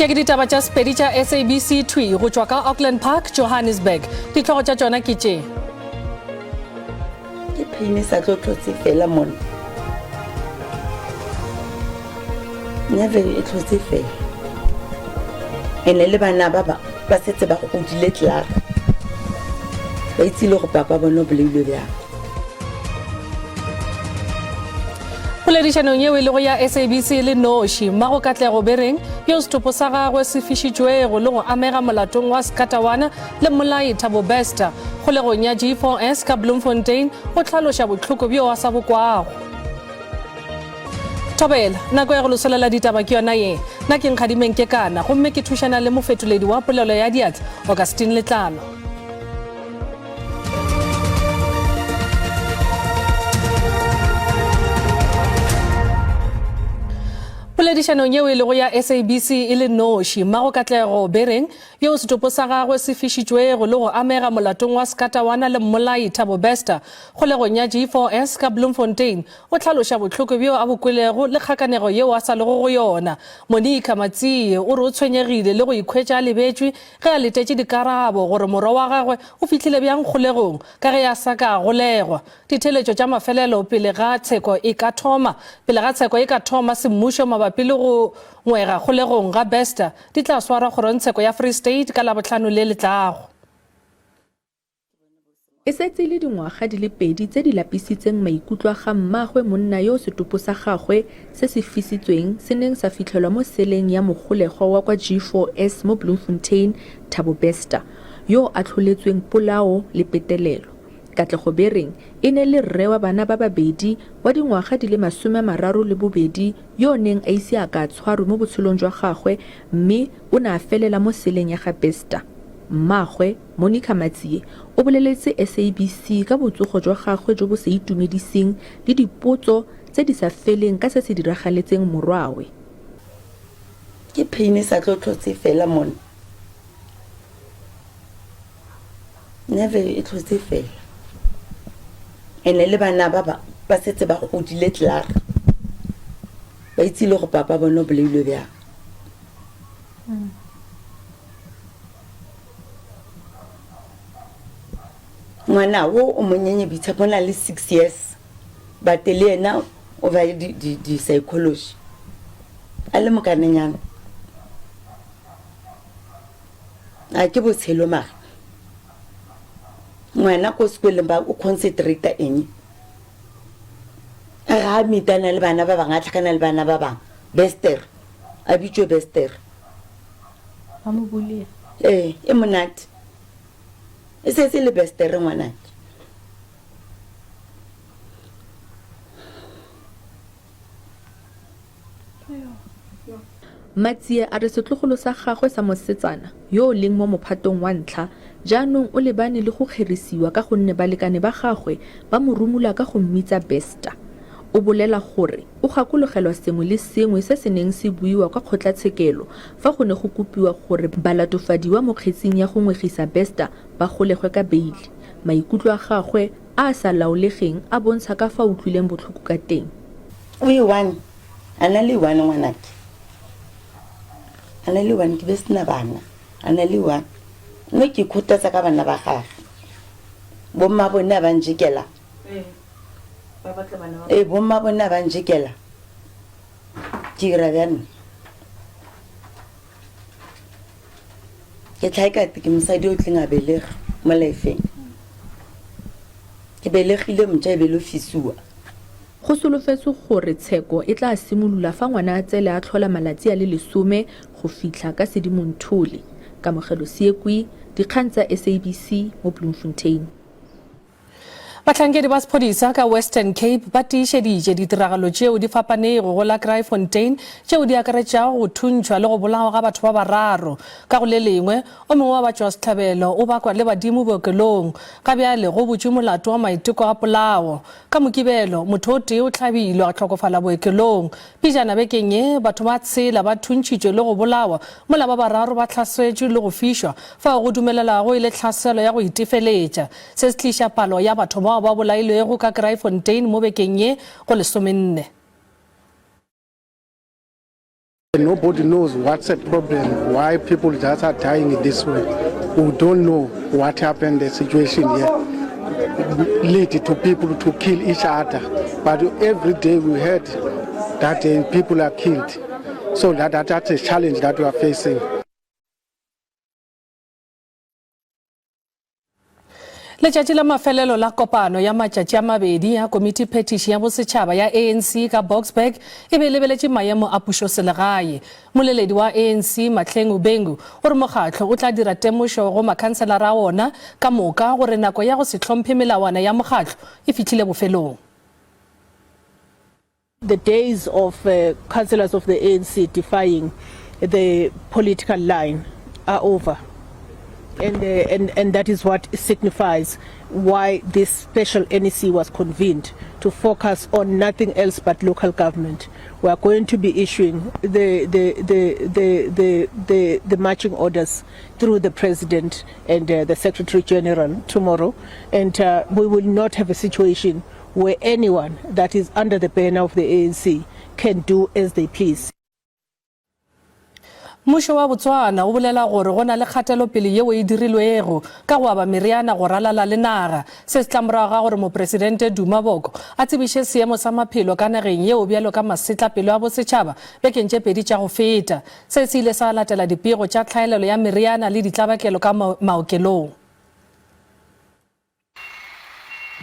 Tše ke ditaba tša Sepedi tša SABC thwi go tšwa ka Auckland Park, Johannesburg. Dihlogo tša tšona ke tše. Ke pain e sa tlo tlotse fela mona. Never e tlotse fela. Ene le bana ba ba ba setse ba godile klaar. Ba itse le go papa bona o bolailwe bjang. Poledišanong yeo e lego ya SABC e le noši, Mmago Katlego Bereng, yo setopo sa gagwe se fišitšwego le go amega molatong wa Sekatawana le mmolai Thabo Bester kgolegong ya G4S ka Bloemfontein, o hlaloša bohloko bjo a sa bo kwago. Thobela, nako ya go le solela ditaba ke yona ye. Nna ke Nkgadimeng Kekana gomme ke thušana le mofetoledi wa polelo ya diatla Augustine Letlalo. Poledišanong yeo e lego ya SABC e le noši, Mmago Katlego Bereng, yo setopo sa gagwe se fišitšwego le go amega molatong wa Sekatawana le mmolai Thabo Bester kgolegong ya G4S ka Bloemfontein, o hlaloša bohloko bjo a bo kwelego le kgakanego yeo a sa lego go yona. Monica Matsie o re o tshwenyegile le go ikhwetša a lebetšwe Ge a letetše dikarabo gore morwa wa gagwe o fihlile bjang kgolegong ka ge a sa ka a golegwa. Ditheeletšo tša mafelelo pele ga tsheko e ka thoma Pele ga tsheko e ka thoma semmušo mabapi le go ngwega kgolegong ga Bester di tla swarwa kgorongtsheko ya Free State ka Labohlano le le tlago. E setse e le dingwaga di le pedi tse di lapisitseng maikutlo a ga mmaagwe monna yo setopo sa gagwe se se fisitsweng se neng sa fitlhelwa mo seleng ya mogolegwa wa kwa G4S mo Bloemfontein, Thabo Bester, yo o atlholetsweng polao le petelelo. Katlego Bereng e ne le rre wa bana ba babedi wa dingwaga di le 32 yo o neng a ise a ka a tshwarwe mo botshelong jwa gagwe mme o ne a felela mo seleng ya ga Bester. Mmaagwe Monica Matsie o boleletse SABC ka botsogo jwa gagwe jo bo sa itumediseng le dipotso tse di sa feleng ka se se diragaletseng morwawe. Ke pain e sa tlo tlotse fela mona. Never e tlotse fela. Ene le bana ba ba ba setse ba godile klaar. Ba itse le go papa bona o bolailwe bjang. Ngwana wo o monyenye Boitshepo o na le six years but le yena o ba le di-psychology a le mokanenyana. A ke botshelo mara ngwana ko sekoleng ba o concentrate eng ga a meetana le bana ba bangwe a tlhakana le bana ba bangwe bester a bitswe bester. Ba mo bulea. Ee, e monate. E setse le bestere ngwanake. Matsie a re setlogolo sa gagwe sa mosetsana, yo o leng mo mophatong wa ntlha, jaanong o lebane le go kgerisiwa ka gonne balekane ba gagwe ba mo rumola ka go mmitsa Bester. O bolela gore o gakologelwa sengwe le sengwe se se neng se buiwa kwa kgotlatshekelo fa go ne go kopiwa gore balatofadiwa mo kgetsing ya go ngwegisa Bester ba golegwe ka beile. Maikutlo a gagwe a a sa laolegeng a bontsha ka fa a utlwileng botlhoko ka teng. O e one, a na le one ngwanake, a na le one, ke be sena bana, a na le one. Mme ke khothatsa ka bana ba gage, bomma bone a ba njekela. Ee, bomma bone a ba njekela. Ke ira bjang? Ke tlhaekate ke mosadi o tleng a belega mo lifeng. Ke belegile mntša e be lo fisiwa. Go solofetswe gore tsheko e tla simolola fa Ngwanaatsele a tlhola malatsi a le lesome go fitlha ka Sedimonthole. Kamogelo Seekwi, Dikgang tsa SABC mo Bloemfontein. Bahlankedi ba sephodisa ka Western Cape ba tiišeditše ditiragalo tšeo di fapanego go la Kraaifontein tšeo di akaretšago go thuntšhwa le go bolawa ga batho ba bararo. Ka go le lengwe, o mongwe wa batšwasehlabelo o bakwa le badimo bookelong. Ga bjale go butšwe molato wa maiteko a polao. Ka Mokibelo, motho o tee o hlabilwe a hlokofala bookelong. Pejana bekeng ye, batho ba tshela ba thuntšhitšwe le go bolawa mola ba bararo ba hlasetšwe le go fišwa fao go dumelelwago e le tlhaselo ya go itefeletša. Se se tliša palo ya batho bao ba bolailwego ka Kraaifontein mo bekeng ye go lesomenne. Nobody knows what's the problem, why people just are dying in this way. We don't know what happened, the situation here lead to people to kill each other. But every day we heard that uh, people are killed. So that, that, that's a challenge that we are facing. Letšatši la mafelelo la kopano ya matšatši a mabedi ya Komiti Phethiši ya Bosetšhaba ya ANC ka Boksburg e be e lebeletše maemo a pušoselegae. Moleledi wa ANC Mahlengu Bhengu o re mokgatlo o tla dira temošo go makhanselara a wona ka moka gore nako ya go se hlomphe melawana ya mokgatlo e fihlile bofelong. The days of uh, councillors of the ANC defying the political line are over. And, uh, and, and that is what signifies why this special NEC was convened to focus on nothing else but local government. We are going to be issuing the, the, the, the, the, the, the marching orders through the president and uh, the secretary general tomorrow. And uh, we will not have a situation where anyone that is under the banner of the ANC can do as they please. Mmušo wa Botswana o bolela gore go na le kgatelopele yeo e dirilwego ka go aba meriana go ralala le naga. Se se tla morago ga gore Mopresidente Duma Boko a tsebiše seemo sa maphelo ka nageng yeo bjalo ka masetlapelo a bosetšhaba bekeng tše pedi tša go feta. Se se ile sa latela dipego tša tlhaelelo ya meriana le ditlabakelo ka maokelong.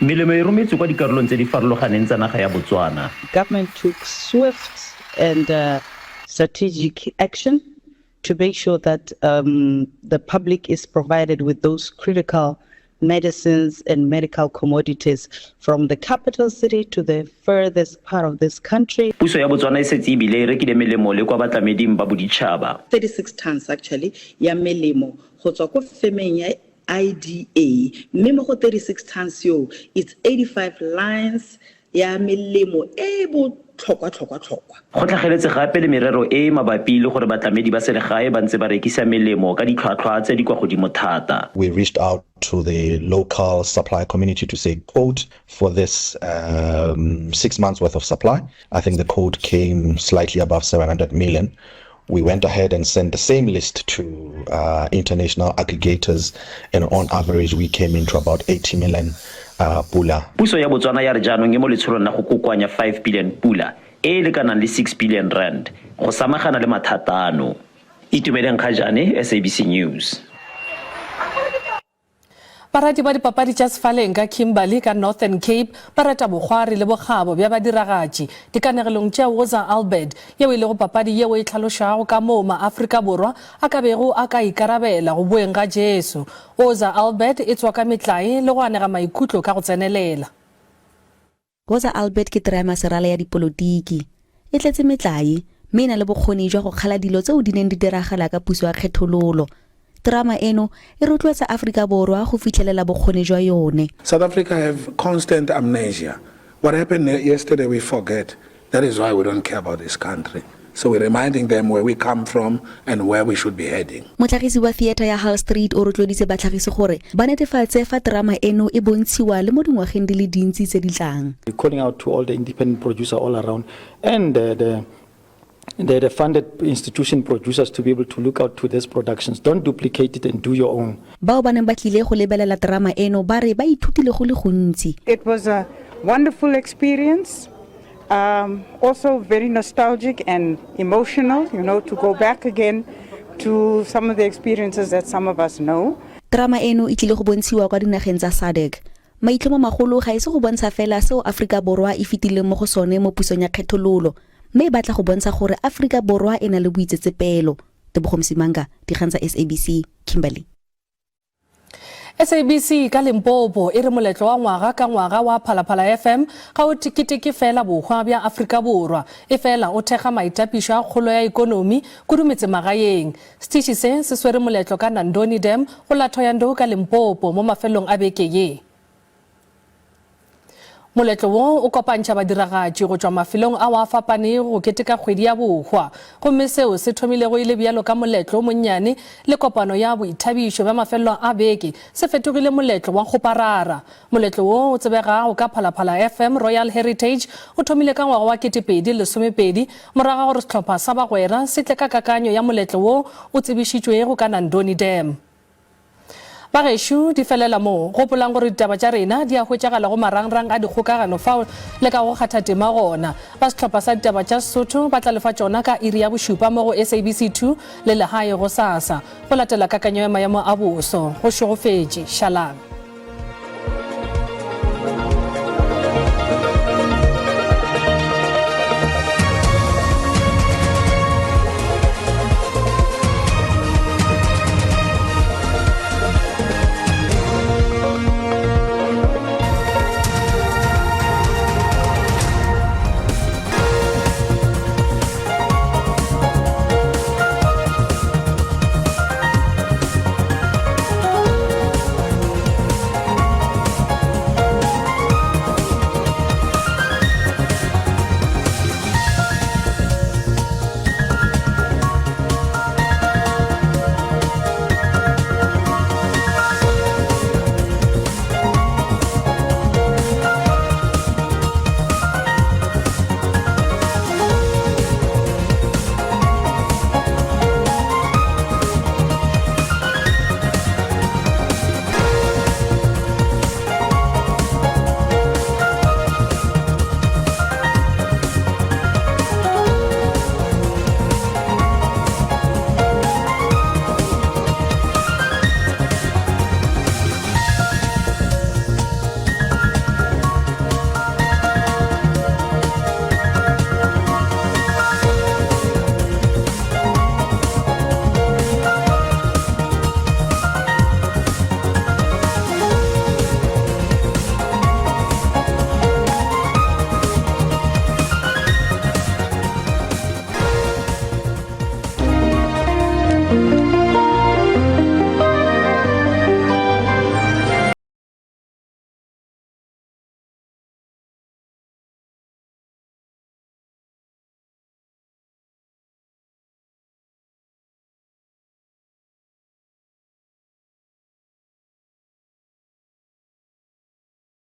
Melemo e rometswe kwa dikarolong tse di farologaneng tsa naga ya Botswana. Government took swift and strategic action to make sure that the public is provided with those critical medicines and medical commodities from the capital city to the furthest part of this country. Puso ya Botswana e setse e bile e rekile melemo le kwa batlameding ba boditšhaba. 36 tons actually ya melemo go tswa ko femeng ya IDA, mme mo go 36 tons yo, it's 85 lines ya melemo e e botlhokwa-tlhokwa-tlhokwa. Go tlhageletse gape le merero e e mabapi le gore batlamedi ba selegae ba ntse ba rekisa melemo ka ditlhwatlhwa tse di kwa godimo thata. We reached out to the local supply community to say quote for this um, six months worth of supply. I think the quote came slightly above 700 million. We went ahead and sent the same list to uh, international aggregators, and on average, we came into about 80 million uh, pula. Puso ya Botswana ya re jaanong e mo letsholong la go kokoanya 5 billion pula e e lekanang le 6 billion rand go samagana le mathata ano. Itumeleng Kgajane, SABC News. Barati ba dipapadi tša sefaleng ka Kimberley ka Northern Cape ba reta bokgwari le bokgabo bja badiragatši dikanegelong tša Woza Albert, yeo e lego papadi yeo e hlalošago ka moo maAfrika Borwa a ka bego a ka ikarabela go boeng ga Jesu. Woza Albert e tswaka metlae le go anega maikutlo ka go tsenelela. Woza Albert ke teramaserala ya dipolotiki. E tletse metlae, mme e na le bokgoni jwa go kgala dilo tseo di neng di diragala ka puso ya kgethololo. Terama eno e rotloetsa Aforika Borwa go fitlhelela bokgoni jwa yone. South Africa have constant amnesia. What happened yesterday we forget. That is why we don't care about this country. So we're reminding them where we come from and where we should be heading. Motlhagisi wa theatre ya Hull Street o rotloeditse batlhagisi gore ba netefatse fa terama eno e bontshiwa le mo dingwageng di le dintsi tse di tlang. We're calling out to all the independent producer all around and the, the the, the funded institution producers to be able to look out to these productions. Don't duplicate it and do your own. Bao ba neng ba tlile go lebelela terama eno ba re ba ithutile go le gontsi. It was a wonderful experience. Um, also very nostalgic and emotional, you know, to go back again to some of the experiences that some of us know. Terama eno e tlile go bontshiwa kwa dinageng tsa SADC. Maitlhomomagolo ga e se go bontsha fela seo Aforika Borwa e fetileng mo go sone mo pusong ya kgethololo, mme e batla go bontsha gore Aforika Borwa e na le boitsetsepelo. Tebogo Msimanga, Dikgang tsa SABC, Kimberley. SABC ka Limpopo e re moletlo wa ngwaga ka ngwaga wa Phalaphala FM ga o keteke fela bohwa bja Afrika Borwa, e fela o thekga maitapišo a kgolo ya ekonomi kudu metsemagaeng. Setiši se se swere moletlo ka Nandoni Dam go la Thohoyandou ka Limpopo mo mafelong a beke ye. Moletlo wo o kopantšha badiragatši go tšwa mafelong ao a fapanego go keteka kgwedi ya bohwa, gomme seo se thomilego e le bjalo ka moletlo o monnyane le kopano ya boithabišo bja mafelelo a beke se fetogile moletlo wa kgoparara. Moletlo wo o tsebegago ka Phalaphala FM Royal Heritage o thomile ka ngwaga wa 2012 morago ga gore sehlopha sa bagwera se tle ka kakanyo ya moletlo wo o tsebišitšwego ka Nandoni Dam. Bagešo, di felela mo. Gopolang gore ditaba tša rena di a hwetšagala go marangrang a dikgokagano fao le kago kgatha tema gona. Ba sehlopha sa ditaba tša Sesotho ba tla le fa tšona ka iri ya bošupa mo go SABC 2 le Lehae gosasa. Go latela kakanyo ya maemo a boso. Go šegofetše. Šalang.